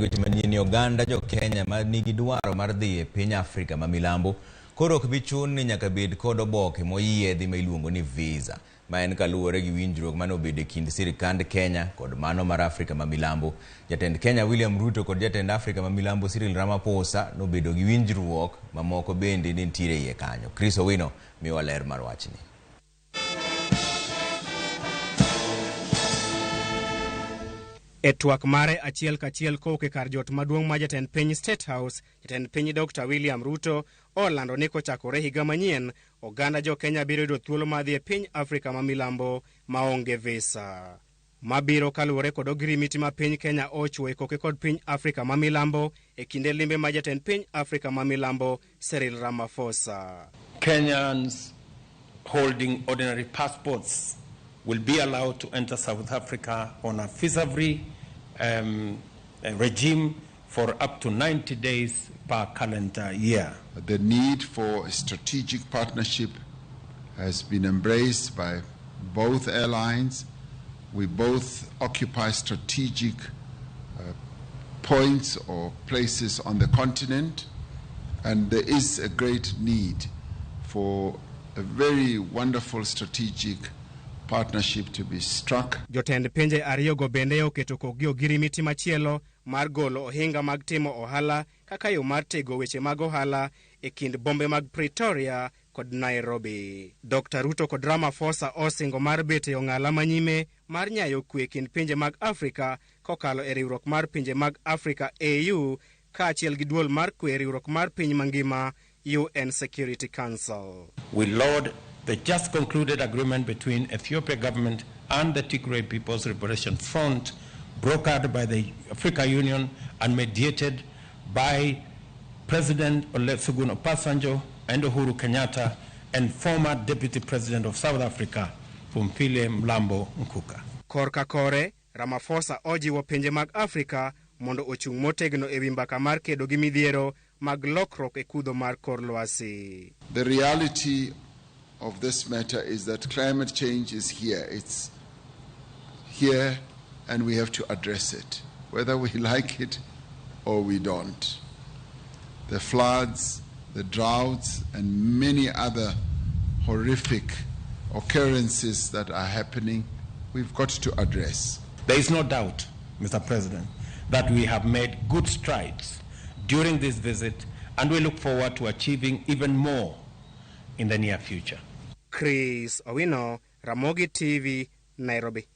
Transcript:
Weche manyien ni oganda jo Kenya ma nigi dwaro mar dhi e piny Afrika ma milambo koro ok bi chun ni nyaka bed kod oboke moyiedhi ma iluongo ni visa, ma en kaluwore gi winjruok mane obedo e kind sirikand Kenya kod mano mar Afrika ma milambo. Jatend Kenya William Ruto kod jatend Afrika ma milambo Cyril Ramaphosa nobedo gi winjruok mamoko bende ne nitiere iye kanyo. Chris Owino miwa ler mar wachni. E twak mare achiel kachiel kowuok e kar jot maduong' ma jatend piny State House, jatend piny Dr. William Ruto olando ni kochakore higa manyien, oganda jo Kenya biro yudo thuolo mar dhi e piny Afrika ma milambo maonge visa. Mabiro kaluwore kod ogirimiti ma piny Kenya ochiwo e koke kod piny Afrika ma milambo e kinde limbe ma jatend piny Afrika ma milambo Cyril Ramaphosa. Kenyans holding ordinary passports will be allowed to enter South Africa on a visa-free regime for up to 90 days per calendar year. The need for a strategic partnership has been embraced by both airlines. We both occupy strategic points or places on the continent, and there is a great need for a very wonderful strategic partnership to be struck. Jotend pinje ariyogo bende oketo kokgi ogirimiti machielo mar golo ohinga mag timo ohala kaka yo mar tego weche mag ohala e kind bombe mag Pretoria kod Nairobi. Dr. Ruto kod Ramaphosa osingo mar bet e ong'ala manyime mar nyayo kwe e kind pinje mag Afrika kokalo e riwruok mar pinje mag Afrika AU kaachiel gi duol mar kwe e riwruok mar piny mangima UN Security Council. We laud the just concluded agreement between Ethiopia government and the Tigray People's Liberation Front, brokered by the Africa Union and mediated by President Olusegun Obasanjo and Uhuru Kenyatta and former Deputy President of South Africa, Phumzile Mlambo Ngcuka. Korka kore, Ramaphosa ojiwo pinje mag Afrika mondo ochung' motegno e wi mbaka mar kedo gi midhiero mag lokruok e kudho mar kor lwasi. The reality of this matter is that climate change is here. It's here and we have to address it, whether we like it or we don't. The floods, the droughts, and many other horrific occurrences that are happening, we've got to address. There is no doubt, Mr. President, that we have made good strides during this visit, and we look forward to achieving even more in the near future. Chris Owino, Ramogi TV, Nairobi.